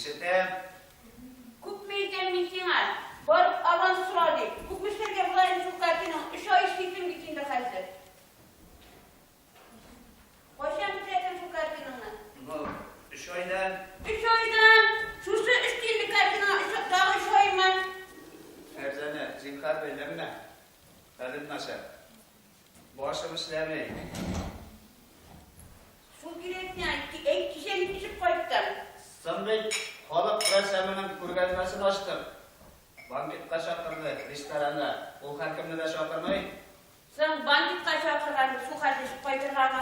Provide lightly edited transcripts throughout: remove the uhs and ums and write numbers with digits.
Ишетәм. Күпме әйтәм мин сиңа, барып аванс сора дип. Күпме эшләргә була инде шул картинаң? Өч ай эшлисең бит инде хәзер. Кайчан бетерәсең шул картинаңны? Ну, өч айдан. Өч айдан! Шушы өч тиенлек картинаңа өч, тагы өч аймы? Фәрзәнә, зинһар бәйләнмә. Хәлем начар. Башым эшләми. Шул кирәк миңа. Әйт, кичә мин төшеп кайттым. Соң бит халык рәссамының күргәзмәсен ачтык. Банкетка чакырды, ресторанга. Ул һәркемне дә чакырмый. Соң банкетка чакырган, шул хәтле эчеп кайтыргамы?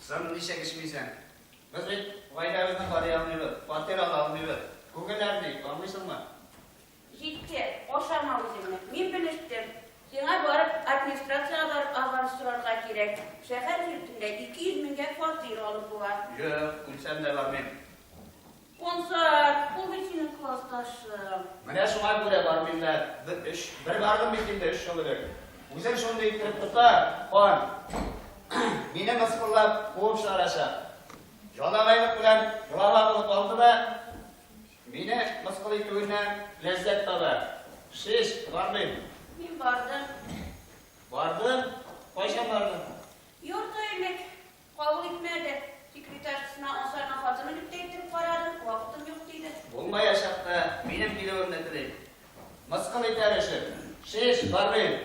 Соң ничек эчмисең? Без бит гаиләбезне карый алмыйбыз, фатир ала алмыйбыз. Күңел әрни, аңлыйсыңмы? Җитте, ашама үзеңне. Мин белештем. Сиңа барып, администрациягә барып аванс сорарга кирәк. Шәһәр җиртендә 200 меңгә фатир алып була. Юк, үлсәм дә бармыйм. Консар, ул бит синең классташың. Менә шуңа күрә бармыйм да. Бер, өч, бер бардым бит инде өч ел элек. Үзен шундый иттереп тота, хан. Мине мыскыллап куып чыгарачак. Ялагайлык белән глава булып алды да, Мине мыскыл итүеннән ләззәт таба. Шеш, бармыйм. Мин бардым. Бардың? Кайчан бардың? Ярты ай элек. Кабул итмәде. Секретаршасына Ансарның хатыны дип тә әйттереп карадым, вакытым юк, диде. Булмаячак та, минем килүемне тели. Мыскыл итәр өчен. Шеш, бармыйм.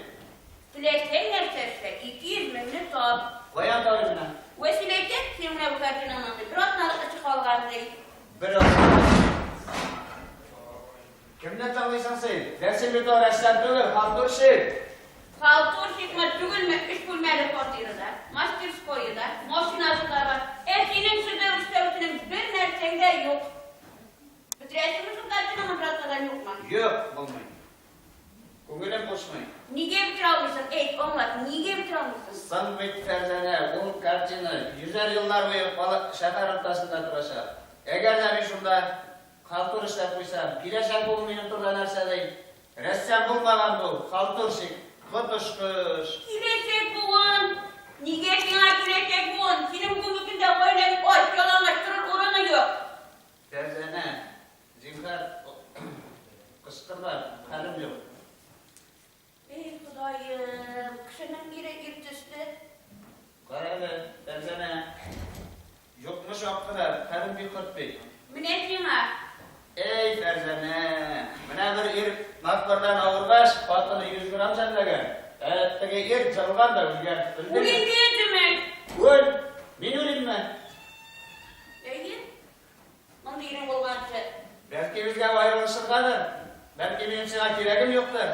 Теләсәң нәрсә эшлә, 200 меңне тап. Каян табыйм менә? Вәсилә әйтә, синең менә бу картинаңның, ди, бер атналык эше калган, ди. Бер атналык. Кемне тыңлыйсың син? Вәсил бит ул рәссам түгел, халтурщик. Халтурщикмы, түгелме, өч бүлмәле фатиры да, мастерское да, машинасы да бар. Ә синең шедевр эшләү өчен бер нәрсәң дә юк. Бетерәсеңме шул картинаңны бер атнадан юкмы? Юк, булмый. Күңелем кушмый. Нигә бетерә алмыйсың? Әйт, аңлат, нигә бетерә алмыйсың? Соң бит, Фәрзәнә, ул картина йөзәр еллар буе шәһәр уртасында торачак. Әгәр дә мин шунда халтур эшләп куйсам, киләчәк буын минем турыда нәрсә ди? Рәссам булмаган бу, халтурщик, коточкыч! Киләчәк буын! Нигә сиңа киләчәк буын? Синең бүгенге көндә гаиләң ач, ялангач, торыр урының юк. Фәрзәнә, зинһар, кычкырма, хәлем юк. Эй, Ходаем, кешенең ире ир төсле. Кара әле, Фәрзәнә, юкны чак кына, хәлем бик хөрт бит. Менә сиңа. Эй, Фәрзәнә, менә бер ир махмырдан авыргач, хатыны 100 грамм жәлләгән. Ә теге ир җылган да үлгән. Үлдеме? Үлим дидеме? Үл! Мин үлимме? Әйе. Мондый ирең булганчы. Бәлки безгә аерылышыргадыр? Бәлки минем сиңа кирәгем юктыр?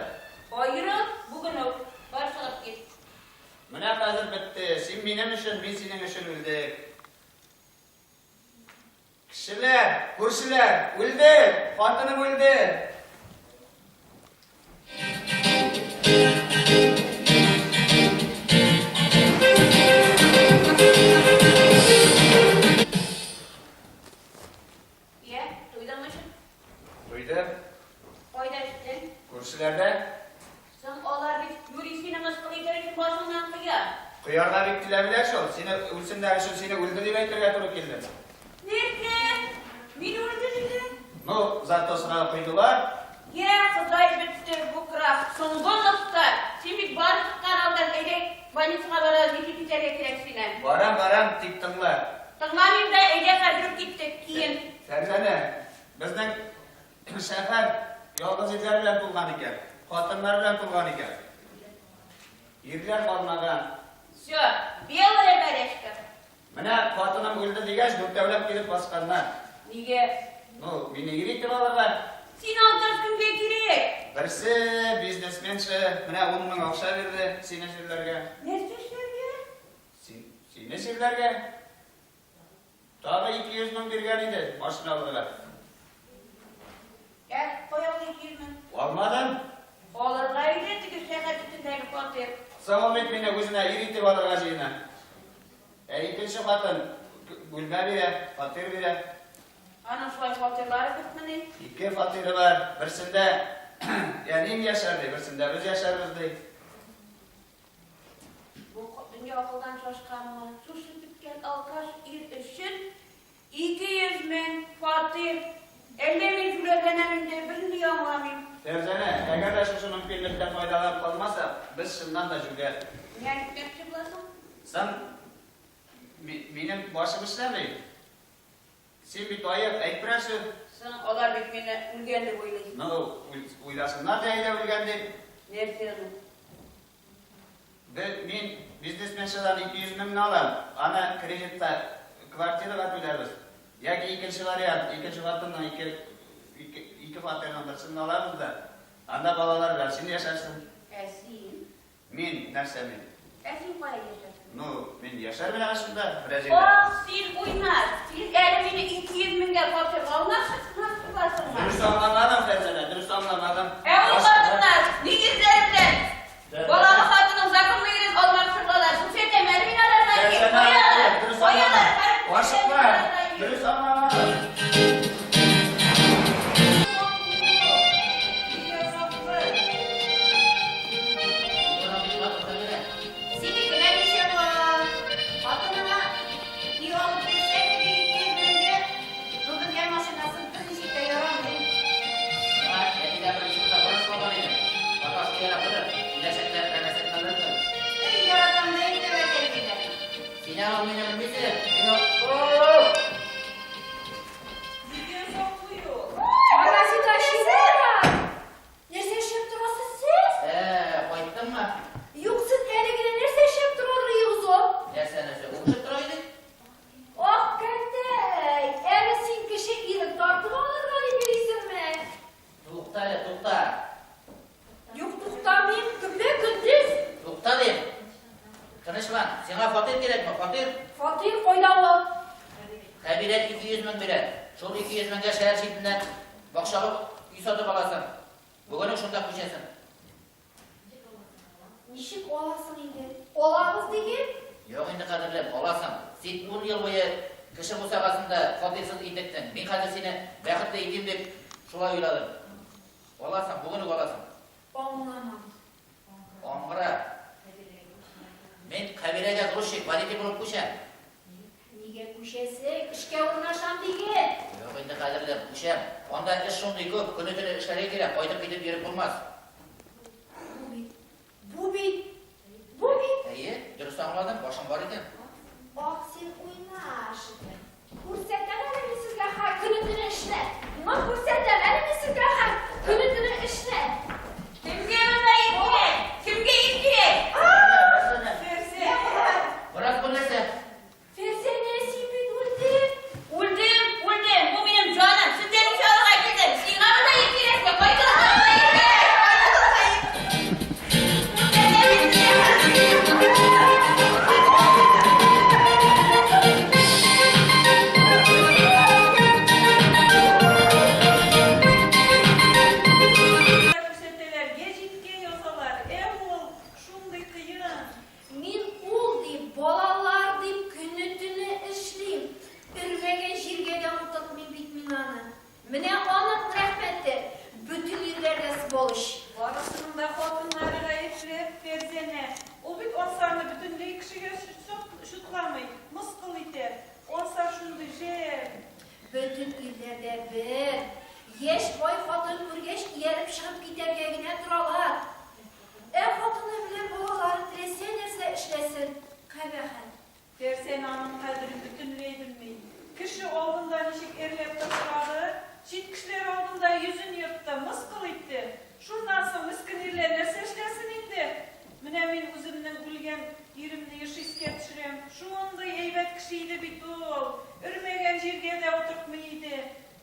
Аерыл, бүген үк. Бар чыгып кит. Менә хәзер бетте. Син минем өчен, мин синең өчен үлдек. Кешеләр, күршеләр, үлде! Хатыным үлде! Йә, туйдыңмы эчеп? Туйдым. Кайда эчтең? Күршеләрдә. Соң алар бит юри сине мыскыл итәр өчен башыңнан коя. Коярга бик теләделәр шул. Сине үлсеннәр өчен сине үлде дип әйтергә туры килде. Нәрсә? Мин үлде дидең? Ну, зато сразу койдылар. Йә, Ходай, бетте бу крах, соңгы нокта. Син бит барып чыккан алдан, әйдә, больницага барабыз, ничек итәргә кирәк сине? Барам, барам, тик тыңла. Тыңламыйм да, әйдә хәзер үк киттек, киен. Фәрзәнә, безнең шәһәр ялгыз ирләр белән тулган икән, хатыннар белән тулган икән. Ирләр калмаган. Всё, белая горячка. Менә хатыным үлде дигәч, дүртәүләп килеп басканнар. Нигә? Ну, мине ир итеп алырга. Син алкаш кемгә кирәк? Берсе бизнесменша, менә 10 мең акча бирде сине җирләргә. Нәрсә эшләргә? Син, сине җирләргә. Тагы 200 мең биргән иде машина алырга. Ә, кая ул 200 мең? Алмадым. Алырга иде теге шәһәр читендәге фатир. Соң ул бит мине үзенә ир итеп алырга җыена. Ә икенче хатын бүлмә бирә, фатир бирә. Аның шулай фатирлары күпмени? Ике фатиры бар. Берсендә әнием яшәр ди, берсендә без яшәрбез ди. Бу дөнья акылдан шашканмы? Шушы беткән алкаш ир өчен 200 мең фатир. Ә Әллә мин җүләрләнәм инде, берни аңламыйм. Фәрзәнә, әгәр дә шушы мөмкинлектән файдаланып калмасак, без чыннан да җүләр. Ни әйтмәкче буласың? Соң, минем башым эшләми. Син бит аек, әйт берәр сүз. Соң, алар бит мине үлгән дип уйлый. Ну, уйласыннар да әйдә үлгән дип. Нәрсә ну? Без, мин бизнесменшадан 200 меңне алам, аны кредитта квартирага түләрбез. Яки икенче вариант, икенче хатынның ике, ике, ике фатирның берсен алабыз да, анда балалар белән син яшәрсең. Ә син? Мин, нәрсә мин? Ә син кая яшәрсең? Ну, мин яшәрмен әле шунда, берәр җирдә. Ах, син уйнаш! Син әле мине 200 меңгә фатирга алмакчы буласыңмы? Дөрес аңламадым, Фәрзәнә, дөрес аңламадым. Ә ул хатыннар нигезләре белән балалы хатынның законлы ирен алмакчы булалар. Күрсәтәм әле мин аларга ир. Фәрзәнә, Каялар? дөрес Каялар? аңламадым. Ашыкма, дөрес аңламадым. Синекенә ничә була? Хатыныңа ир алып бирсәң, теге 200 меңгә, ну безгә машинасын берничек тә ярамый. Сиңа әтидә беренче булса борыс булган иде. Атасы яратыр, киләчәктә рәмәсәт калырдыр. Эй, яратам да инде вәкил. Син аны мине белмисең. Мин ул... Паразит ашыйсызмы? Нәрсә эшләп торасыз сез? Кайттыңмы? Юк, сез әле генә нәрсә эшләп торалар ыегыз ул? Нәрсә, нәрсә? Үбешеп тора идек. Ах, кәтәй, әле син кеше ирен тартып алырга дип йөрисеңме? Тукта әле, тукта. Юк, туктамыйм, көпә-көндез. Тукта дим. Тынычлан, сиңа фатир кирәкме? Фатир? Фатир кайда ул? Хәбирә 200 мең бирә. Шул 200 меңгә шәһәр читеннән бакчалы өй сатып аласың. Бүген үк шунда күчәсең. Ничек аласың инде? Алабыз диген? Юк инде, кадерлем, аласың. Син 10 ел буе кеше бусагасында фатирсыз интектең. Мин хәзер сине бәхетле итим дип шулай уйладым. Аласың, бүген үк аласың. Аңламам. Аңгыра. Мин Хәбирәгә грузчик, водитель булып күчәм. Нигә күчәсең? Эшкә урнашам диген. Юк инде, кадерлем, күчәм. Анда эш шундый күп, көне-төне эшләргә кирәк, кайтып китеп йөреп булмас. Бу бит, бу бит, бу бит. Әйе, дөрес аңладым, башың бар икән. Ах, син уйнаш. Күрсәтәм әле мин сезгә ха, көне-төне эшлә. Ну, күрсәтәм әле мин сезгә ха, көне-төне эшлә. Кемгә монда ир кирәк? Кемгә ир кирәк? Бераз бу нәрсә? Фәрзәнә, син бит үлдең. Үлдем, үлдем. Бу минем җаным. Сездән үч алырга килдем. Сиңа монда ир кирәкме? Кайда монда ир кирәк? Күрсәтәм мин сезгә. Күрсәтәләр, гәҗиткә язалар. Ә ул шундый кыен. Мин ул дип, балалар дип көне-төне эшлим. Өрмәгән җиргә дә утыртмыйм бит мин аны. Менә аның рәхмәте. Бөтен ирләр дә сволочь. Барысының да хатыннары гаепле, Фәрзәнә. Ул бит Ансарны бөтенләй кешегә чутламый, мыскыл итә. Ансар шундый жәл. Бөтен ирләр дә бер. Яшь бай хатын күргәч, ияреп чыгып китәргә генә торалар. Ә хатыны белән балалары теләсә нәрсә эшләсен, кабахәт. Фәрзәнә аның кадерен бөтенләй белми. Кеше алдында ничек әрләп ташлады, чит кешеләр алдында йөзен ертты, мыскыл итте. Шуннан соң мескен ирләр нәрсә эшләсен инде? Менә мин үземнең үлгән иремне еш искә төшерәм. Шундый әйбәт кеше иде бит ул. Өрмәгән җиргә дә утыртмый иде.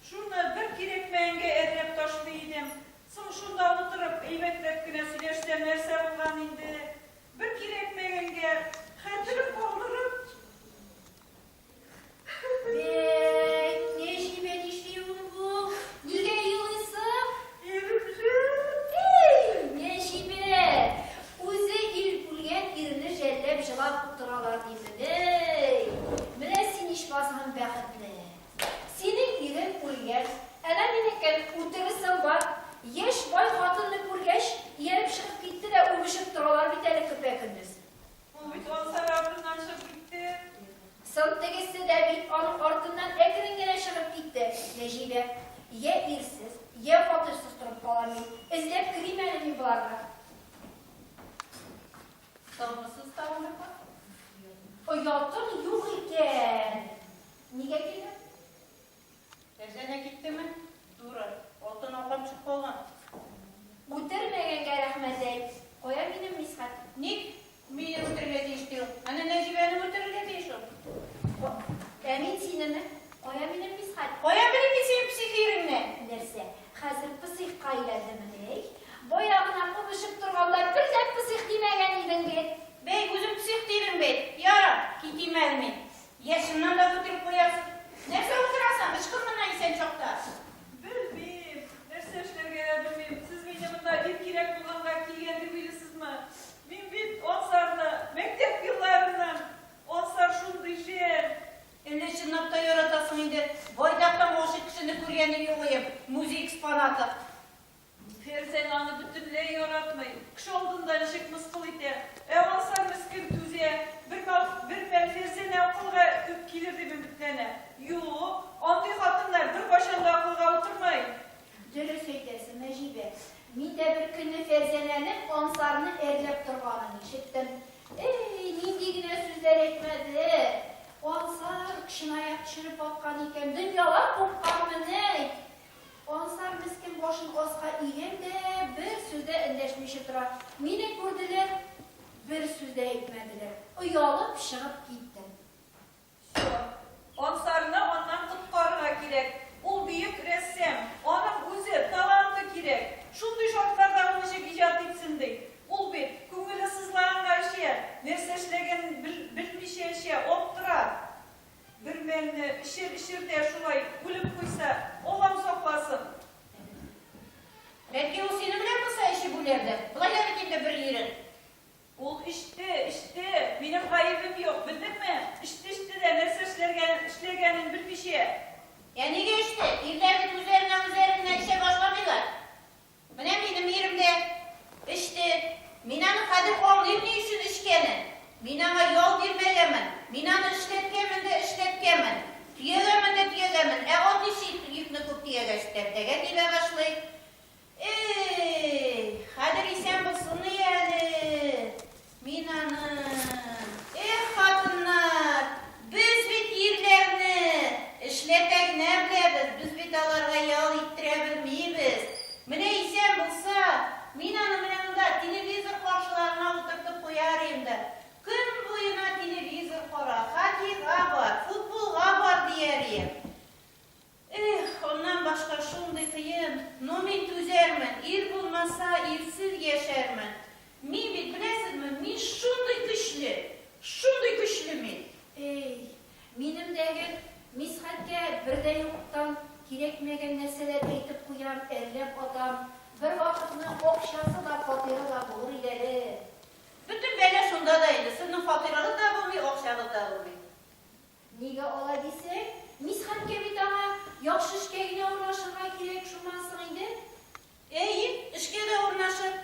Шуны бер кирәкмәгәнгә әрләп ташлый идем. Соң шунда утырып, әйбәтләп кенә сөйләшсәм нәрсә булган инде? Бер кирәкмәгәнгә хәтерем калдырып. Бәй, Нәҗибә, нишлиең бу? Нигә елыйсың? Ирем жәл. Эй, Нәҗибә, үзе ил үлгән ирне жәлләп җылап утыралар димен. Менә син ичмасам бәхетле. Синең ирең үлгән, әнә минекен үтересең бар. Яшь бай хатынны күргәч, ияреп чыгып китте дә үбешеп торалар бит әле көпә-көндез. Ул бит Ансар артыннан чыгып Йә ирсез, йә фатирсыз торып калам мин. Эзләп керим әле мин боларны. Саумысыз, Тавын апа? Оятың юк икән. Нигә килдең? Фәрзәнә киттеме? Дура, алтын алкам төшеп калган. Үтермәгәнгә рәхмәт әйт. Кая минем Мисхәт? Ник мине үтерергә тиеш ди ул? Әнә Нәҗибәне үтерергә тиеш ул. Ә мин синеме? Кая минем Мисхәт? Кая белим мин синең псих иреңне? Нәрсә, хәзер психка әйләндемени? Бая гына кубышып торганда бер дә псих димәгән идең бит. Бәй, үзең псих дидең бит. Ярар, китим әле мин. Йә чыннан да үтереп куярсың. Нәрсә утырасың? Ычкын моннан исән чакта. Белмим, нәрсә эшләргә дә белмим. Сез мине монда ир кирәк булганга килгән дип уйлыйсызмы? Мин бит Ансарны мәктәп елларыннан. Ансар шундый жәл. Әллә чынлап та яратасың инде? Байтактан гашыйк кешене күргәнем юк ием. Музей экспонаты. Фәрзәнә аны бөтенләй яратмый. Кеше алдында ничек мыскыл итә. Ә Ансар мескен түзә. Бер мәл, бер мәл Фәрзәнә акылга килер дип өметләнә. Юк, андый хатыннар беркайчан да акылга утырмый. Дөрес әйтәсең, Нәҗибә. Мин дә бер көнне Фәрзәнәнең Ансарны әрләп торганын ишеттем. Әй, нинди генә сүзләр әйтмәде. Ансар чынаяк төшереп баткан икән, дөньялар купканмыни? Ансар мескен башын аска игән дә бер сүз дә эндәшмичә тора. Мине күрделәр, бер сүз дә әйтмәделәр. Оялып чыгып киттем. Всё. Ансарны аннан коткарырга кирәк. Ул бөек рәссам. Аның үзе, таланты кирәк. Шундый шартларда ул ничек иҗат итсен ди? Ул бит күңеле сызлаганга эчә, нәрсә эшләгәнен белмичә эчә, аптыра. Бер мәлне эчер-эчер дә шулай үлеп куйса, Аллам сакласын! Бәлки ул синең белән булса эчеп үләрдер. Болай да бит инде бер ирең. Ул эчте, эчте, минем гаебем юк, белдеңме? Эчте-эчте дә нәрсә эшләргә, эшләгәнен белмичә. Ә нигә эчте? Ирләр бит үзләреннән үзләре генә эчә башламыйлар. Менә минем ирем дә эчте. Мин аны хәзер аңлыйм ни өчен эчкәнен. Мин аңа ял бирмәгәнмен. Мин аны эшләткәнмен дә эшләткәнмен. Төягәнмен дә төягәнмен. Ә ат ничек йөкне күп төягәч, тәртәгә тибә башлый. Эй, хәзер исән булсын и әле. Мин аны. Эх, хатыннар, без бит ирләрне эшләтә генә беләбез, без бит аларга ял иттерә белмибез. Менә исән булса, мин аны менә монда телевизор каршыларына утыртып куяр идем дә, көн буена телевизор кара, хоккейга бар, футболга бар дияр идем. Эх, аннан башка шундый кыен, но мин түзәрмен, ир булмаса, ирсез яшәрмен. Мин бит, беләсезме, мин шундый көчле, шундый көчле мин. Эй, минем дә гел Мисхәткә бер дә юктан кирәкмәгән нәрсәләр әйтеп куям, әрләп атам. Бервакытны акчасы да, фатиры да булыр иде әле. Бөтен бәла шунда да инде, сезнең фатирыгыз да булмый, акчагыз да булмый. Нигә алай дисең? Мисхәткә бит аңа яхшы эшкә генә урнашырга кирәк, шуннан соң инде. Әйе, эшкә дә урнашыр.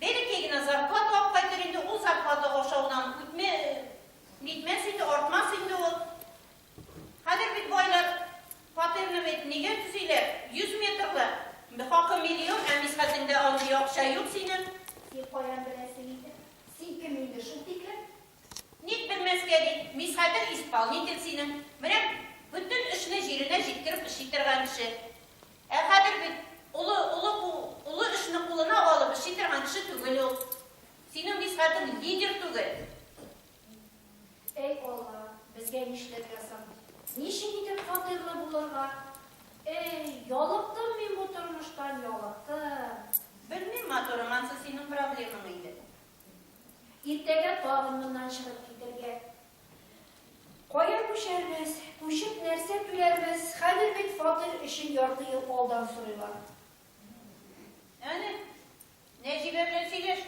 Бәләкәй генә зарплата алып кайтыр инде, ул зарплата ашаудан үтмә, нитмәс инде, артмас инде ул. Хәзер бит байлар фатирны бит нигә төзиләр? 100 метрлы, хакы миллион, ә Мисхәтеңдә андый акча юк синең. Син каян беләсең инде? Син кем инде шул тиклем? Ник белмәскә ди, Мисхәтең исполнитель синең. Менә бөтен эшне җиренә җиткереп эшли торган кеше. Ә хәзер бит олы, олы, олы эшне кулына алып эшли торган кеше түгел ул. Синең Мисхәтең лидер түгел. Әй Алла, безгә нишләргә соң? Ничек итеп фатирлы булырга? Әй, ялыктым мин бу тормыштан, ялыктым. Белмим, матурым, ансы синең проблемаң инде. Иртәгә тагын моннан чыгып китергә. Кая күчәрбез? Күчеп нәрсә түләрбез? Хәзер бит фатир өчен ярты ел алдан сорыйлар. Әне, Нәҗибә белән сөйләш.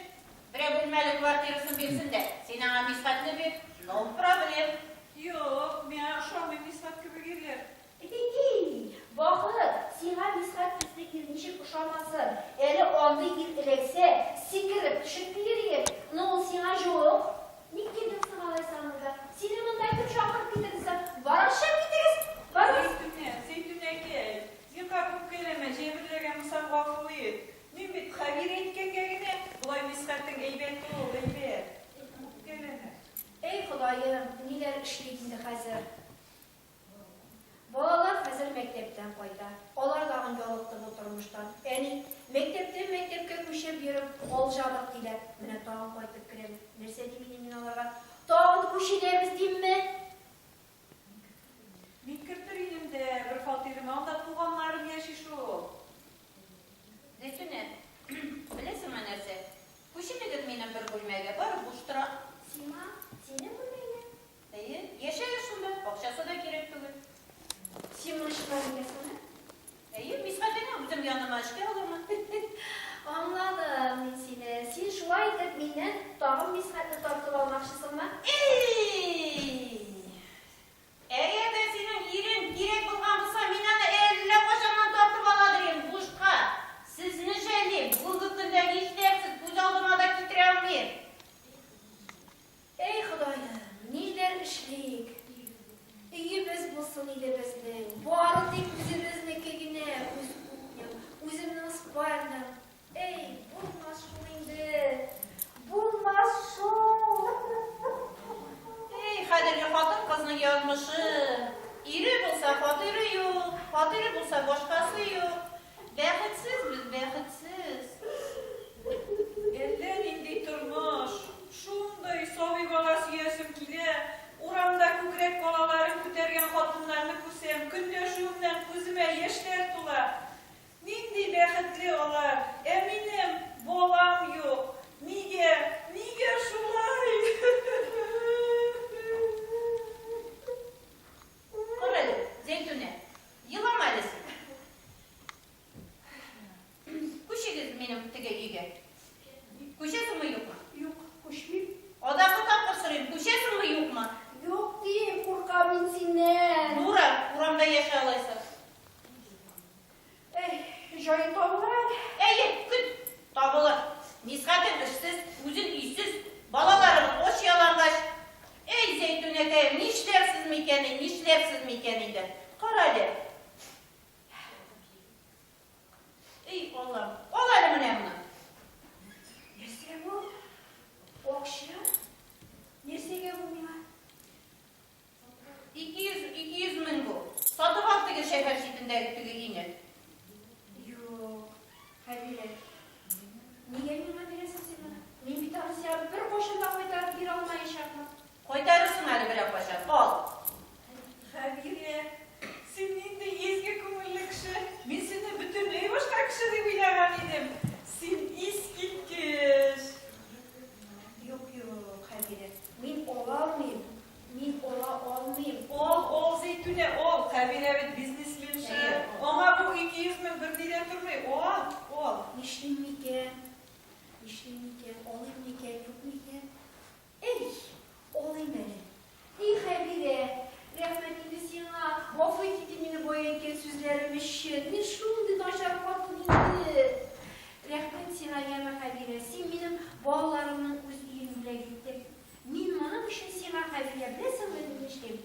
Берәр бүлмәле квартирасын бирсен дә, син аңа Мисхәтне бир. No problem. Юк, миңа ошамый Мисхәт кебек ирләр. Әти, Бахыт, сиңа Мисхәт төсле ир ничек ошамасын? Әле андый ир эләксә, сикереп төшеп килер идең. Но ул сиңа җук. Ник килдең соң алайса монда? Сине монда кем чакырып китерде соң? Барыгыз чыгып китегез! Барыгыз! Зәйтүнә, Зәйтүнәкәй, зинһар үпкәләмә. Алҗадык, диләр. Менә тагын кайтып керәм. Нәрсә дим инде мин аларга? Тагын күченәбез димме? Мин кертер идем дә бер фатирыма, анда туганнарым яши шул. Зәйтүнә, беләсеңме нәрсә? Күченегез минем бер бүлмәгә, бары буш тора. Сиңа? Синең бүлмәңә? Әйе, яшәгез шунда, акчасы да кирәк түгел. Син моны чынлап әйтәсеңме? Әйе, Мисхәтеңне үзем яныма эшкә алырмын. Аңладым мин сине. Син шулай итеп миннән тагын Мисхәтне тартып алмакчысыңмы? Эй! Әгәр дә синең ирең кирәк булган булса, мин аны әллә кайчаннан тартып аладыр идем, бушка. Сезне жәллим, бүгенге көндә нишләрсез, күз алдыма да китерә алмыйм. Әй, Ходаем, ниләр эшлик? Өебез булсын иде безнең, бары тик үзебезнеке генә, үз кухням, үземнең спальням. Әй, булмас шул инде, булмас шул! Әй, хәзерге хатын-кызның язмышы. Ире булса, фатиры юк, фатиры булса, башкасы юк. Бәхетсез без, бәхетсез. Әллә нинди тормыш! Шундый сабый бала сөясем килә. Урамда күкрәк балаларын күтәргән хатыннарны күрсәм, көнләшүемнән күземә яшьләр тула. Нинди бәхетле алар, ә минем балам юк. Нигә, нигә шулай? Кара әле, Зәйтүнә, елама әле син. Күчегез минем теге өйгә. Күчәсеңме, юкмы? Юк, күчмим. Азаккы тапкыр сорыйм, күчәсеңме, юкмы? Юк дим, куркам мин синнән. Нура, урамда яшә алайса. Эй, җае табылыр әле. Әйе, көт, табылыр. Мисхәтең эшсез, үзең өйсез, балаларың ач ялангач. Әй, Зәйтүнәкәем, нишләрсез микән, нишләрсез микән инде? Кара әле. Эй, Аллам, ал әле менә моны. Нәрсә бу? Акча? Нәрсәгә бу миңа? 200, 200 мең бу. Сатып ал теге шәһәр читендәге теге өйне. Юк, Хәбирә. Нигә миңа бирәсең син моны? Мин бит аны сиңа беркайчан да кайтарып бирә алмаячакмын. Кайтарырсың әле берәр кайчан. Ал. Хәбирә, син нинди изге күңелле кеше. Мин сине бөтенләй башка кеше дип уйлаган идем. Син искиткеч. Юк, юк, Хәбирә. Мин ала алмыйм. Мин ала алмыйм. Ал, ал, Зәйтүнә, ал. Хәбирә бит бизнесменша. Аңа бу 200 мең берни дә тормый. Ал, ал. Нишлим микән? Нишлим микән? Алыйм микән, юк микән? Эй, алыйм әле. И, Хәбирә, рәхмәт инде сиңа. Гафу ит инде мине бая әйткән сүзләрем өчен. Мин шундый начар хатын инде. Рәхмәт сиңа, яме, Хәбирә. Син минем балаларымның үз өен бүләк иттең. Мин моның өчен сиңа, Хәбирә, беләсеңме, нишлим?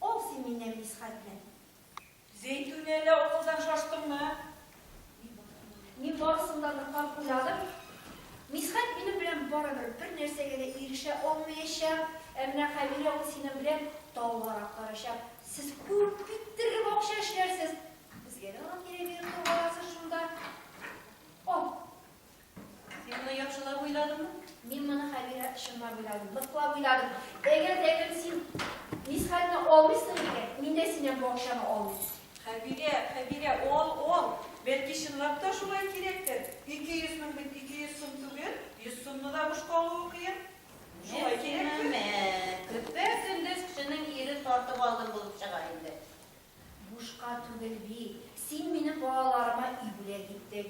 Ал син миннән Мисхәтне. Зәйтүнә, әллә акылдан шаштыңмы? Мин барысын да ныклап уйладым. Мисхәт минем белән барыбер бер нәрсәгә дә ирешә алмаячак. Ә менә Хәбирә ул синең белән таулар актарачак. Сез күп иттереп акча эшләрсез. Безгә дә аны кире биреп торгаларсыз шунда. Ал. Син моны яхшылап уйладыңмы? Мин моны, Хәбирә, чынлап уйладым, ныклап уйладым. Әгәр дә гел син Мисхәтне алмыйсың икән, мин дә синнән бу акчаны алмыйм. Хәбирә, Хәбирә, ал, ал. Бәлки чынлап та шулай кирәктер. 200 мең бит 200 сум түгел, 100 сумны да бушка алуы кыен. Шулай кирәктер. Мә, көпә-көндез кешенең ирен тартып алдым булып чыга инде. Бушка түгел бит. Син минем балаларыма өй бүләк иттең.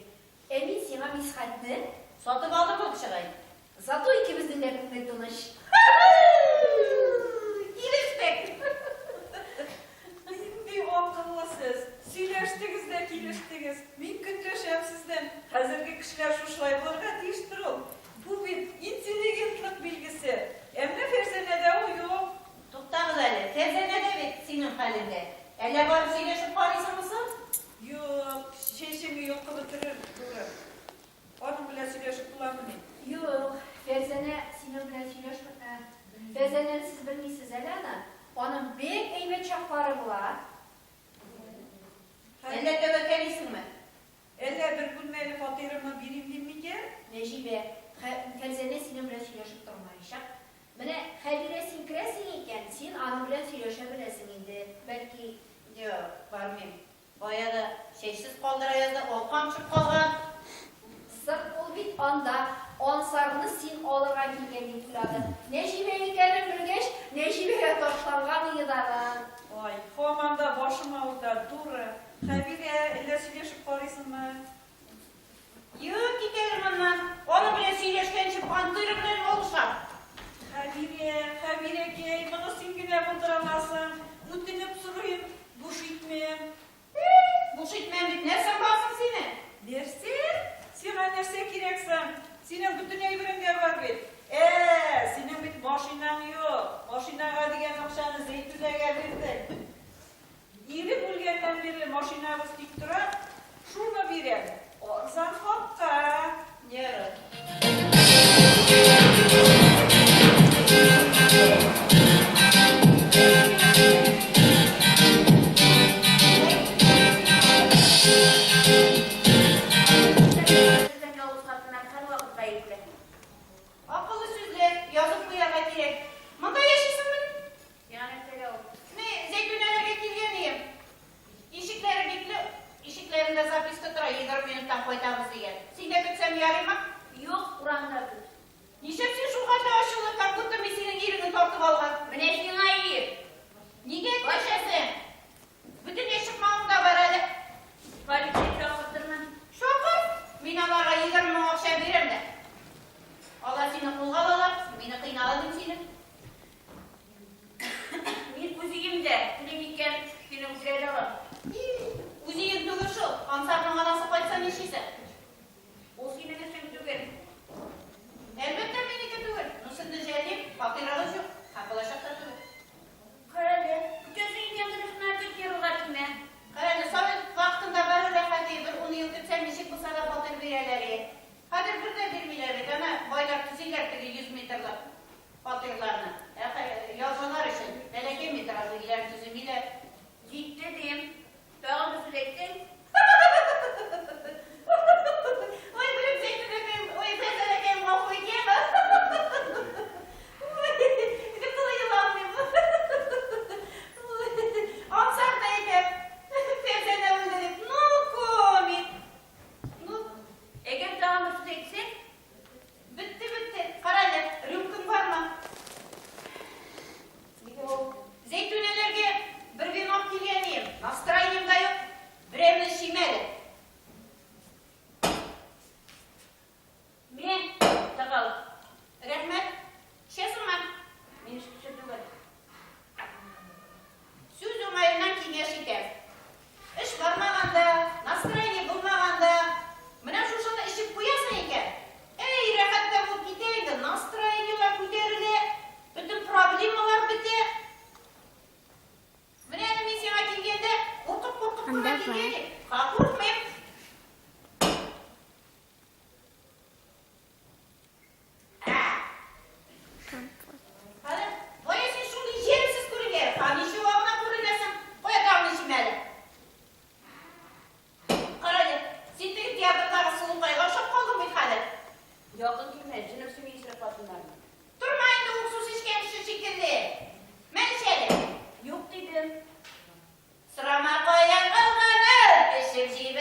Ә мин сиңа Мисхәтне сатып алдым булып чыга инде. Зато икебезнең дә күңел тыныч. Килештек. Нинди акыллы сез. Сөйләштегез дә килештегез. Мин көнләшәм сездән. Хәзерге кешеләр шушылай булырга тиештер ул. Бу бит интеллигентлык билгесе. Ә менә Фәрзәнәдә ул юк. Туктагыз әле, Фәрзәнә дә бит синең хәлеңдә. Әллә барып сөйләшеп карыйсыңмы соң? Юк, чәчеңне йолкып бетерер, дура. Аның белән сөйләшеп буламыни? Юк, Фәрзәнә синең белән сөйләшми. Ә, Фәрзәнәне сез белмисез әле аны. Аның бик әйбәт чаклары була. Әллә тәвәккәлисеңме? Әллә бер бүлмәле фатирымны бирим дим микән? Нәҗибә, Фәрзәнә синең белән сөйләшеп тормаячак. Менә, Хәбирә, син керәсең икән, син аның белән сөйләшә беләсең инде. Бәлки. Юк, бармыйм. Бая да чәчсез калдыра язды, алкам төшеп калган. Соң ул бит анда Ансарны син алырга килгән дип уйлады. Нәҗибә икәнен белгәч, Нәҗибәгә ташланган иде тагын. Ай, һаман да башым авырта, дура. Хәбирә, әллә сөйләшеп карыйсыңмы? Юк, китәләр моннан. Аның белән сөйләшкәнче пантера белән алышам. Хәбирә, Хәбирәкәй, моны син генә булдыра аласың. Үтенеп сорыйм, буш итмәм. Буш итмәм дип нәрсәң бар соң синең? Нәрсә? Сиңа нәрсә кирәк соң? Синең бөтен әйберең дә бар бит. Ә, синең бит машинаң юк. Машинага дигән акчаны Зәйтүнәгә бирдең. Ирем үлгәннән бирле машинабыз тик тора, шуны бирәм. Арзан хакка. Ярар. Сездән ялгыз хатыннар һәрвакыт гаепле. Акыллы сүзләр язып куярга кирәк. Монда яшисеңмени? Сиңа нәрсәгә ул? Ни, Зәйтүнәләргә килгән идем. Ишекләре бикле, ишекләрендә записка тора, 20 минуттан кайтабыз дигән. Синдә көтсәм ярыймы? Юк, урамда көт. Нишләп син шул хәтле ачулы, как будто мин синең иреңне тартып алган? Менә сиңа ир. Нигә эндәшәсең? Бөтенләй чыкмавың да бар әле. Полиция чакыртырмын. Чакыр, мин аларга 20 мең акча бирәм дә. Алар сине кулга алалар, мине кыйналар дим сине. Мин үз өемдә, телим икән, сине үтерә дә алам. Үз өең түгел шул, Ансарның анасы кайтса нишлисең? Ул синең эшең түгел. Әлбәттә, минеке түгел. Ну, сезне жәллим, фатирыгыз юк, һәм булачак та түгел. Карале, көтәсең икән тыныч кына көт, ерылга тимә. Карале, совет вакытында бары рәхәт иде, бер ун ел көтсәң, ничек булса да фатир бирәләр иде. Хәзер бер дә бирмиләр бит, әнә байлар төзиләр теге 100 метрлы фатирларны. Ә ярлылар өчен бәләкәй метражлы өйләр төземиләр. Җитте дим. Тагын бер сүз әйтсәң. Ой, белем Зәйтүнәкәем, ой, Фәйзәнәкәем, гафу ит, яме. Ой, болай еламыйм. Ансар да әйтә, Фәйзәнә үлде дип. Ну, комик. Ну, Әгәр тагын бер сүз әйтсәң. Бетте, бетте. Карале, рюмкаң бармы? Нигә ул? Зәйтүнәләргә бер венок килгән идем. Настроением да юк. Берәрне эчим әле. Мә, тагал. Рәхмәт. Эчәсеңме? Мин эчкече түгел. Сүз уңаеннан киңәш итәм. Эш бармаганда, настроение булмаганда, менә шушыны эчеп куясың икән, әй, рәхәт тә булып китә инде, настроениеләр күтәрелә, бөтен проблемалар бетә. Менә әле мин сиңа килгәндә, куркып-куркып кына килгән идем. Ха, куркмыйм. Хәзер, кая син шундый җәмсез күренгән? Ха, ничего гына күренәсең. Кая тагын эчим әле. Карале, син теге театрдагы сылукайга охшап калдың бит хәзер. Якын килмә, җенем сөйми исерек хатыннарны. Торма инде уксус эчкән кеше шикелле. Мә, эч әле. Юк дидем. Сорама каян алганын, эчеп җибәргәнен.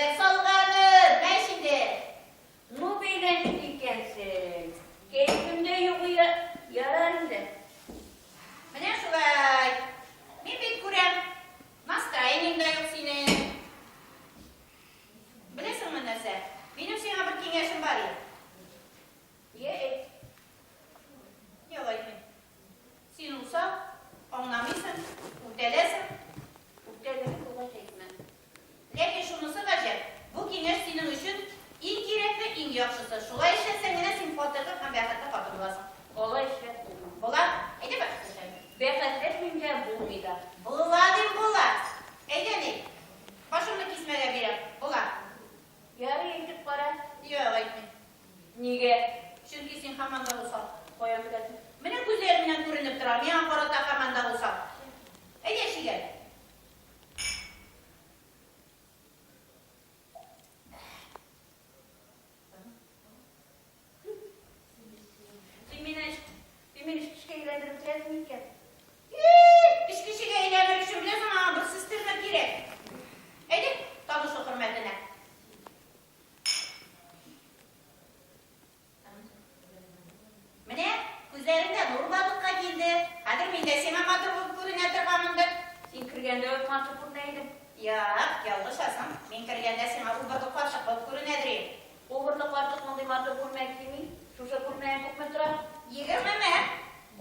Ялгышасың. Мин кергәндә сиңа убырлы карчык булып күренәдер инде. Убырлы карчык мондый матур күлмәк кими. Шушы күлмәгең күпме тора? 20 мең.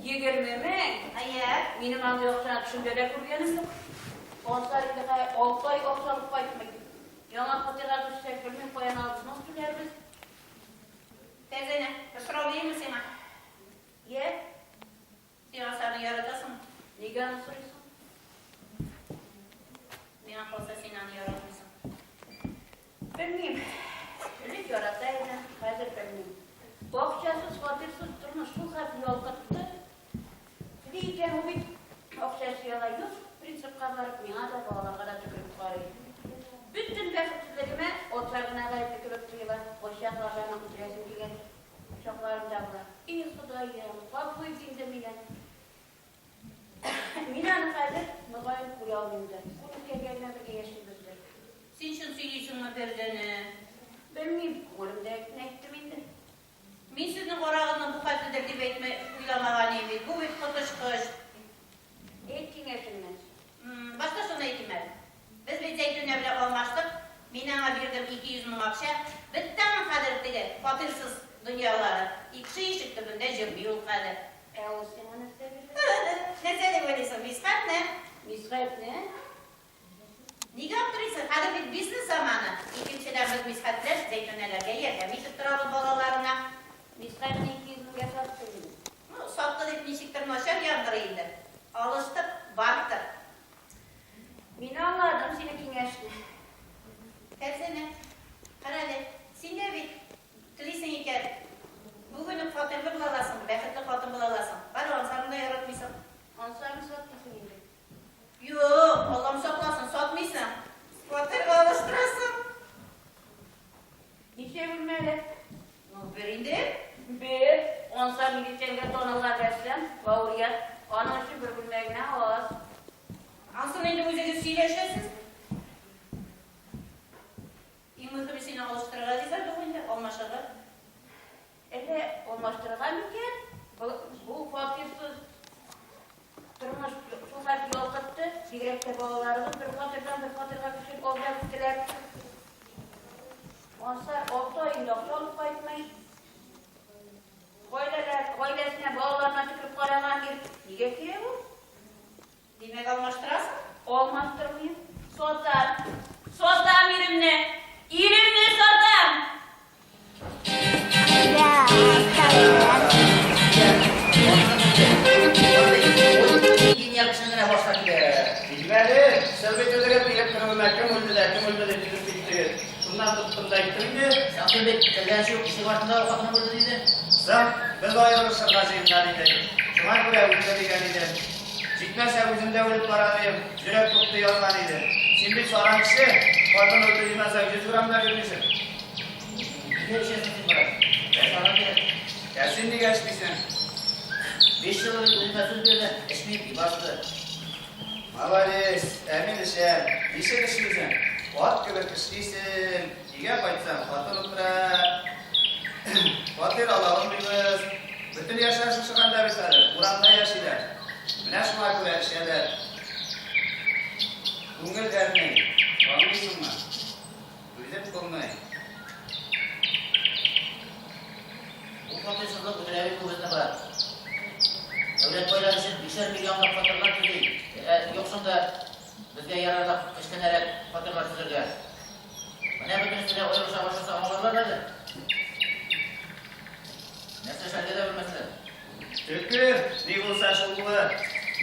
20 мең? Әйе. Минем андый акчаны төшемдә дә күргәнем юк. Ансар инде хәзер 6 ай акча алып кайтмый. Яңа фатирга күчсәк, белмим, каян алып взнос түләрбез. Фәрзәнә, бер сорау бирәмме сиңа? Йә? Син Ансарны яратасыңмы? Нигә аны сорыйсың? Миңа калса, син аны яратмыйсың. Белмим. Элек ярата идем, хәзер белмим. Акчасыз, фатирсыз тормыш шул хәтле ялкытты. Ни икән ул бит акчасы яла юк, принципка барып, миңа да, балаларга да төкереп карый. Бөтен бәхетсезлегемә Ансар гына гаепле кебек тоела. Кайчак Лажаны үтерәсем килгән чакларым да була. И, Ходаем, гафу ит инде мине. Мин аны хәзер, мөгаен, күрә алмыйм да. Күп үткәнгә генә бергә яшибездер. Син чын сөйлисеңме, Фәрзәнә? Белмим, күңелемдә әйттем инде. Мин сезнең арагызның бу хәтледер дип әйтмә уйламаган идем бит. Бу бит коточкыч. Әйт киңәшеңне. Башта шуны әйтим әле. Без бит Зәйтүнә белән алмаштык. Мин аңа бирдем 200 мең акча. Бетте аның хәзер теге фатирсыз дөньялары. Икше ишек төбендә җөрми ул хәзер. Ә ул сиңа нәрсә бирде? Нәрсә дип уйлыйсың? Мисхәтне. Мисхәтне? Нигә аптырыйсың? Хәзер бит бизнес заманы. Икенчедән, без Мисхәт белән Зәйтүнәләргә ярдәм итеп торабыз балаларына. Мисхәтне 200 меңгә сатты инде. Ну, сатты дип ничектер начар яңгырый инде. Алыштык, бартер. Мин аңладым синең киңәшне. Фәрзәнә, кара әле, син дә бит телисең икән, бүген үк фатирлы була аласың, бәхетле хатын була аласың. Бар, Ансарны да яратмыйсың. Ансарны сатмыйсың инде. Юк, Аллам сакласын, сатмыйсың. Фатирга алыштырасың. Ничә бүлмәле? Ну, бер инде. Бер. Ансар милициягә танылган рәссам, лауреат. Аның өчен бер бүлмә генә аз. Ансын инде үзегез сөйләшәсез. Иң мөһиме сине алыштырырга риза булу инде, алмашырга. Әллә алмаштырырга микән? Бу фатирсыз тормыш шул хәтле ялкытты. Бигрәк тә балаларыбыз бер фатирдан бер фатирга күчеп алда үстеләр. Ансар 6 ай инде акча алып кайтмый. Гаиләләр, гаиләсенә, балаларына төкереп караган ир нигә кирәк ул? Димәк, алмаштырасың? Алмаштырмыйм. Сатам. Сатам иремне. Иремне сатам. Гениаль кешенең генә башка килә. Килмәде. Сез бит үзегез килеп керүемә кем үлде дә, кем үлде дип килеп киттегез. Шуннан тоттым да әйттем инде. Син бит телдән чыгып ишек артында хатыны үлде диде. Соң, без аерылышырга җыенган идек. Шуңа күрә үлде дигән идем. Җитмәсә, үзем дә үлеп бара дим. Йөрәк туктый язган иде. Син бит саран кеше, хатын үлде димәсәң, 100 грамм да бирмисең. Нигә эчәсең син, брат? Бәс ара кирәк. Ә син нигә эчмисең? 5 ел элек үземә сүз бирдем. Эчмим, басты. Молодец, ә мин эчәм. Ничек эчмисең? Ат кебек эшлисең. Өйгә кайтсаң, хатын утыра. Фатир ала алмыйбыз. Бөтен яшьләр шушы хәлдә бит хәзер. Урамда яшиләр. Менә шуңа күрә эчәләр. Күңел әрни. Аңлыйсыңмы? Түзеп булмый. Бу фатирсызлык үтерә бит бу безне, брат. Дәүләт байлар өчен 5 миллионлап фатирлар төзи. Ә, юк да безгә ярарлык кечкенәрәк фатирлар төзергә. Менә бөтенесе дә аерылыша башласа аңларлар әле. Нәрсә эшләргә дә белмәсләр. Төкер, ни булса шул булыр.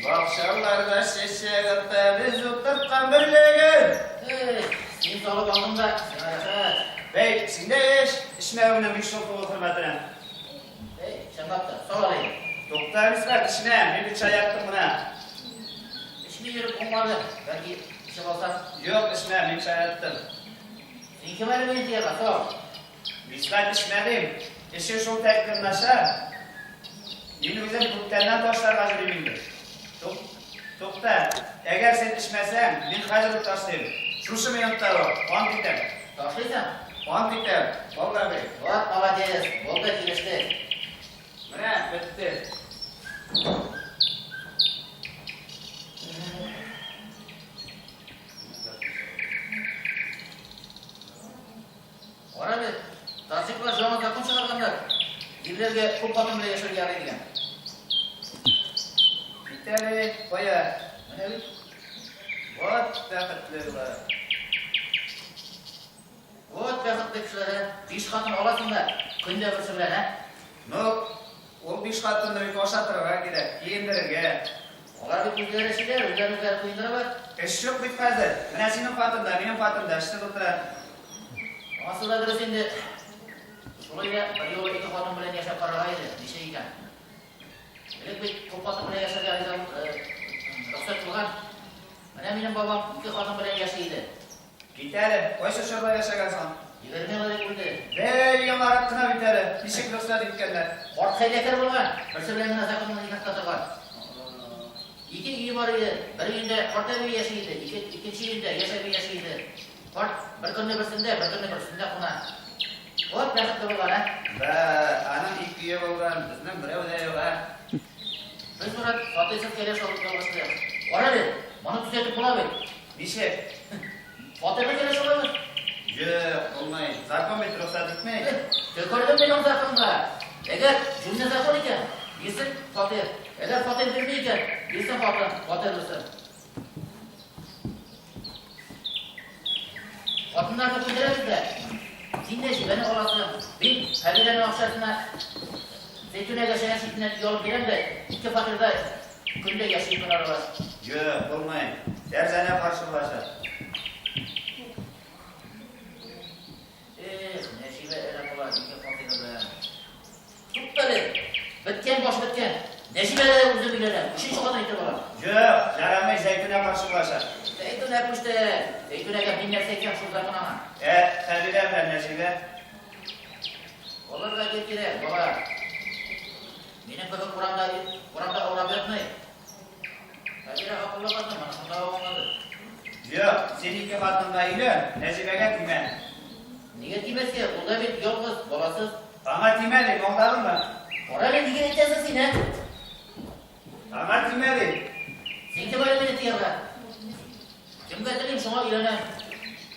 Бакчаларда чәчәк ата без утырткан бөрлегән. Эй, син салып алдың да, сиңа рәхәт. Бәй, син дә эч, эчмәвеңнең 5 ел тулу хөрмәтенә. Эй, чынлап та, сал әле. Тукта, Мисхәт, эчмә, мин бит шаярттым гына. Эчми йөреп булмады. Бәлки, эчеп алсам. Юк, эчмә, мин шаярттым. Син кем әле мине тыярга, сал. Мисхәт, эчмә дим. Эше шул тәкъдир начар. Мин үзем күптәннән ташларга йөрим инде. Тукта, әгәр син эчмәсәң, мин хәзер үк ташлыйм. Шушы минутта ук, ант итәм. Ташлыйсың? Ант итәм, валлаһи. Вот, молодец. Булды, килештек. Менә, бетте. Ирләргә күп хатын белән яшәргә ярый дигән. Кит әле, кая? Менә бит. Вот бәхетле болар. Вот бәхетле кешеләр, ә. Биш хатын аласың да, көн дә берсе белән, ә? Ну, ул биш хатынны бит ашатырга кирәк, киендерергә. Алар бит үзләре эшлиләр, үзләрен үзләре туендыралар. Эш юк бит хәзер. Менә синең хатын да, минем хатын да эшсез утыра. Анысы да дөрес инде. Шулай да берьюлы ике хатын белән яшәп карарга иде, ничек икән? Элек бит күп хатын белән яшәргә риза, рөхсәт булган. Менә минем бабам ике хатын белән яши иде. Кит әле, кайсы чорда яшәгән соң? 20 ел элек үлде. Бер яңарак кына бит әле, ничек рөхсәт иткәннәр? Карт хәйләкәр булган, берсе белән генә законлы никахта торган. Ике өе бар иде, бер өендә карт әби яши иде, ике, икенче өендә яшь әби яши иде. Карт бер көнне берсендә, бер көнне берсендә куна. Вот бәхетле булган, ә? Бә, аның ике өе булган, безнең берәү дә юк, ә? Без, Морат, фатирсыз кәләш алып ялгыштык. Кара әле, моны төзәтеп була бит. Ничек? Фатирлы кәләш алабыз. Юк, булмый. Закон бит рөхсәт итми. Төкердем мин ул законга. Әгәр җүнле закон икән, бирсен фатир. Әгәр фатир бирми икән, бирсен хатын, фатирлысы. Хатыннарны күндерәбез дә, син дә җибәне аласың. Мин Хәбирәнең акчасына Зәйтүнәгә шәһәр читеннән өй алып бирәм дә, ике фатирда көн дә яши көн аралаш. Юк, булмый. Фәрзәнә каршы булачак. Эх, Нәҗибә әрәм була ике фатиры белән. Туктале, беткән баш беткән. Нәҗибә дә үзем өйләнәм, өченче хатын итеп алам. Юк, ярамый, Зәйтүнә каршы булачак. Зәйтүнә күчте. Зәйтүнәгә мин нәрсә әйтәм шул закон аңа. Ә Хәбирә белән Нәҗибә? Аларга ир кирәк, бала. Минем кебек урамда, урамда аурап ятмый. Хәбирә акыллы хатын, моны шунда ук аңлады. Юк, син ике хатынга өйлән, Нәҗибәгә тимә. Нигә тимәскә? Ул да бит ялгыз, баласыз. Аңа тимә дим, аңладыңмы? Кара әле, нигә әйтәсең син, ә? Аңа тимә дим. Син кем әле мине тыярга? Кемгә телим, шуңа өйләнәм.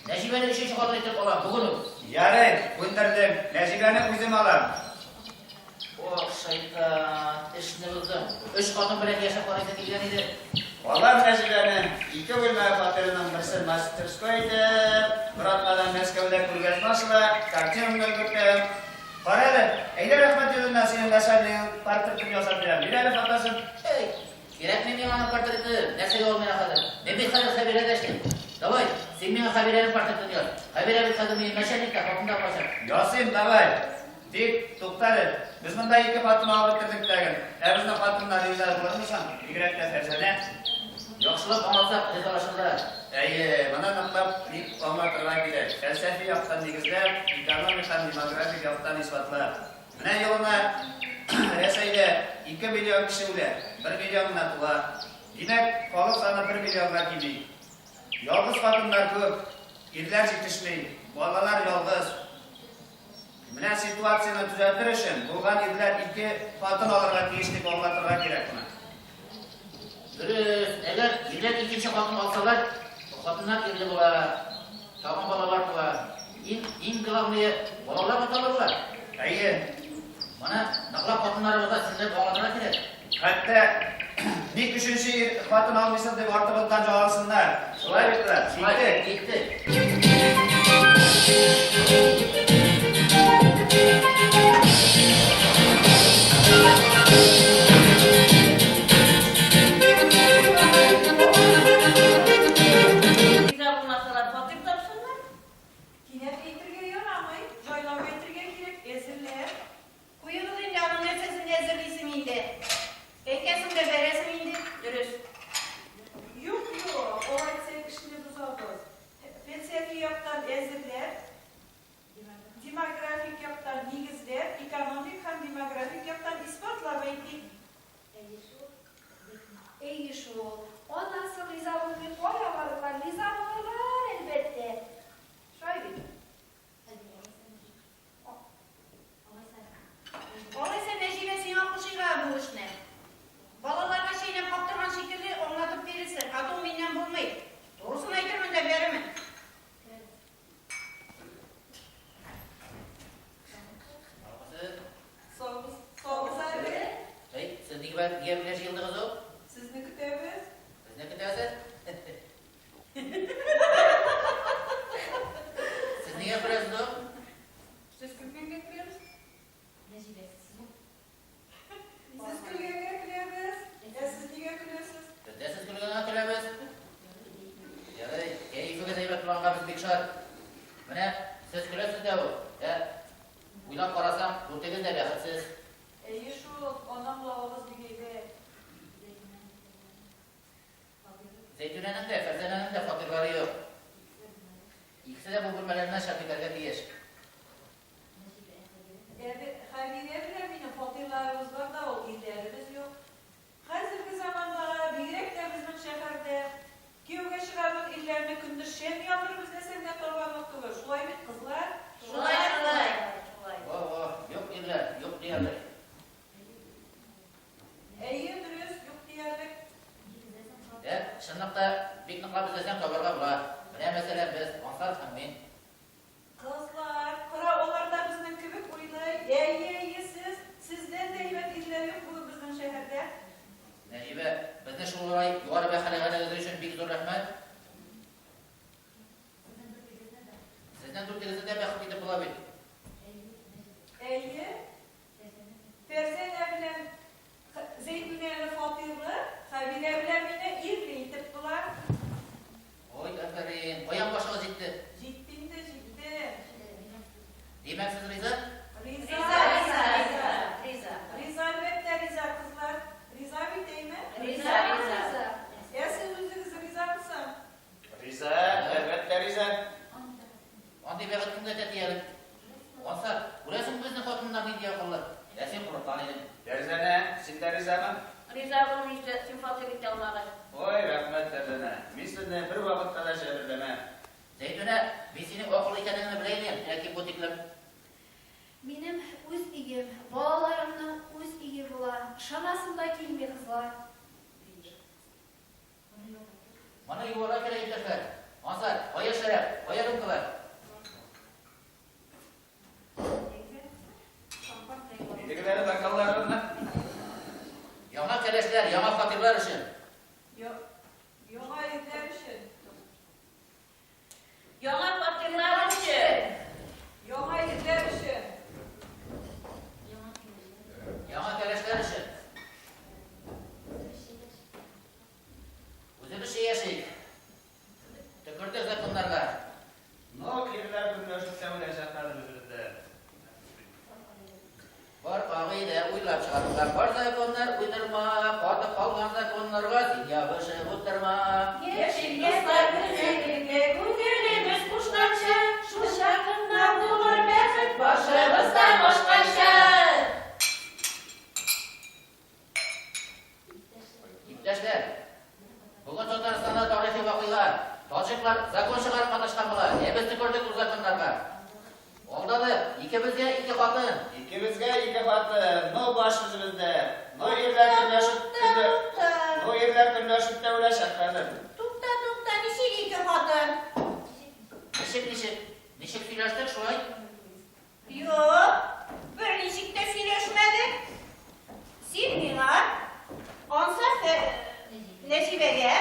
Нәҗибәне өченче хатын итеп алам, бүген үк. Ярый, күндердем. Нәҗибәне үзем алам. Ох, шайтан, эшне боздың. Өч хатын белән яшәп карыйсы килгән иде. Алам Нәҗибәне, ике бүлмә фатирының берсен мастерской итеп, бер атнадан Мәскәүдә күргәзмә ачыла, картинамны өлгертәм. Кара әле, әйдә рәхмәт йөзеннән синең начальнигың портретын ясап бирәм. Бир әле фотосын. Эй, кирәкми миңа аның портреты, нәрсәгә ул миңа хәзер? Мин бит хәзер Хәбирәдә эшлим. Давай, син миңа Хәбирәнең портретын яз. Хәбирә бит хәзер минем начальник та, хатын да булачак. Ясыйм, давай. Тик, туктале, без монда ике хатын алып бетердек тәген. Ә безнең хатыннар риза булырмы соң? Бигрәк тә Фәрзәнә. Яхшылап аңлатсак, ризалашырлар. Әйе, моны ныклап бик аңлатырга кирәк. Фәлсәфи яктан нигезләп, экономик һәм демографик яктан исбатлап. Менә елына Рәсәйдә 2 миллион кеше үлә, 1 миллион гына туа. Димәк, халык саны 1 миллионга кими. Ялгыз хатыннар күп, ирләр җитешми, балалар ялгыз. Менә ситуацияне төзәтер өчен булган ирләр ике хатын алырга тиеш дип аңлатырга кирәк моны. Дөрес, әгәр ирләр икенче хатын алсалар, хатыннар ирле була, тагын балалар туа. Иң, иң главное, балалар аталы була. Әйе. Моны ныклап хатыннарыбызга сөйләп аңлатырга кирәк. Хәтта ник өченче ир хатын алмыйсың дип артыбыздан җаласыннар. Шулай бит, брат? Шулай, Киттек. Киттек. Риза булмасалар, фатир тапсыннар. Кинәт әйтергә ярамый, җайлап әйтергә кирәк, әзерләп. Куегыз инде, аның нәрсәсен әзерлисең инде? Әйтәсең дә бәрәсең инде. Дөрес. Юк, юк, алай итсәк эшне бозабыз. Фәлсәфи яктан әзерләп, демографик яктан нигезләп, экономик һәм демографик яктан исбатлап әйтик. Әйе шул. Әйе шул. Аннан соң риза булмый кая барырлар? Риза булырлар, әлбәттә. Шулай бит? Алайса, Нәҗибә, сиңа кушыйк бу эшне. Балаларга чәйнәп каптырган шикелле аңлатып бирерсең, а то миннән булмый. Турысын әйтермен дә бәремен. Саумысыз. Саумысыз. Нигә көләсез соң? Сез көлгәнгә көләбез. Сез көлгәнгә көләбез. Ә сез нигә көләсез? Без дә сез көлгәнгә көләбез. Ярый, кәефегез әйбәт булганга без бик шат. Менә сез көләсез дә ул. Ә уйлап карасаң, дүртегез дә бәхетсез. Әйе шул, аны аңлавыгыз бик әйбәт. Зәйтүнәнең дә, Фәрзәнәнең дә фатирлары юк. Икесе дә бу бүлмәләреннән чыгып китәргә тиеш. Хәбирә белән минем фатирларыбыз бар да ул, ирләребез юк. Хәзерге заманда, бигрәк тә безнең шәһәрдә, кияүгә чыгарлык ирләрне көндез шәм яндырып эзләсәң дә табарлык түгел. Шулай бит, кызлар? Шулай, шулай. Шулай. Во, во, юк ирләр, юк диярлек. Әйе, дөрес, юк диярлек. Ә, чынлыкта, бик ныклап эзләсәң табарга була. Менә, мәсәлән, без, Ансар һәм мин. Кызлар, кара, алар да безнең кебек уйлый. Әйе, әйе, сез, сездән дә әйбәт ирләр юк бүген безнең шәһәрдә. Нәҗибә, безне шулай югары бәһаләгәнегез өчен бик зур рәхмәт. Сезнең дүртегезне дә бәхетле итеп була бит. Әйе. Фәрзәнә белән Зәйтүнәне фатирлы, Хәбирә белән мине ирле итеп була. Ой, афәрин. Каян башыгыз җитте? Җитте инде, җитте. Димәк, сез риза? Риза, Риза, риза, риза. Риза. Риза, әлбәттә, риза, кызлар. Риза бит, әйме? Риза, риза. Ә сез үзегез ризамы соң? Риза, әлбәттә, риза. Андый бәхет кемгә тәти әле? Ансар, күрәсеңме безнең хатыннар нинди акыллы? Ә син курыккан идең. Фәрзәнә, син дә ризамы? Риза булмый инде, син фатир итә алмагач. Ой, рәхмәт, Фәрзәнә. Мин сезне бервакытта да җәберләмәм. Зәйтүнә, мин синең акыллы икәнеңне белә идем, ләкин бу тиклем. Минем үз өем, балаларымның үз өе була. Ышанасым да килми, кызлар. Моны юарга кирәк, иптәшләр. Ансар, кая шәраб, кая рюмкалар? Тегеләре бокалларына. Яңа кәләшләр, яңа фатирлар өчен. Яңа ирләр өчен. Яңа фатирлар өчен. Яңа ирләр өчен. Яңа кәләшләр өчен. Үзебезчә яшик. Төкердек законнарга. Но ирләр көнләшеп тә үләчәк хәзер үзебездә. Бар кагыйдә уйлап чыгарылган, бар законнар уйдырма, катып калган законнарга син ябышып утырма. Яшик, дуслар, гүзәллеккә күңелебез кушканча, шул чакында булыр бәхет башыбыздан ашканча. Иптәшләр, бүген Татарстанда тарихи вакыйга. Таҗиклар закон чыгарып маташкан була. Ә без төкердек ул законнарга. Алдады, икебезгә ике хатын. Икебезгә ике хатын, но баш үзебездә. Но ирләр көнләшеп Тукта, тукта. Но ирләр көнләшеп тә үләчәк хәзер. Тукта, тукта, ничек ике хатын? Ничек, ничек? Ничек сөйләштек шулай? Юк, берничек тә сөйләшмәдек. Син миңа, Ансаф Нәҗибәгә,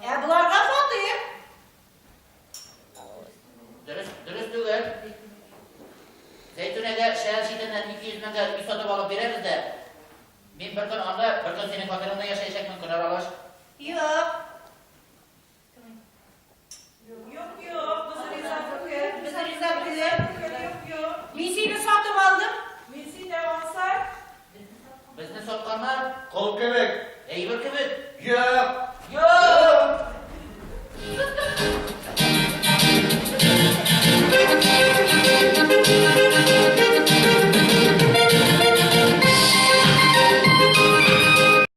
ә боларга фатир. Дөрес, дөрес түгел. Зәйтүнәгә шәһәр читеннән 200 меңгә өй сатып алып бирәбез дә. Мин бер көн анда, бер көн синең фатирыңда яшәячәкмен көн аралаш. Юк. Юк, юк, без риза түгел. Без риза түгел. Юк, юк. Мин сине сатып алдым. Мин сине Ансар. Безне сатканнар Кол кебек. әйбер кебек. Юк. Юк!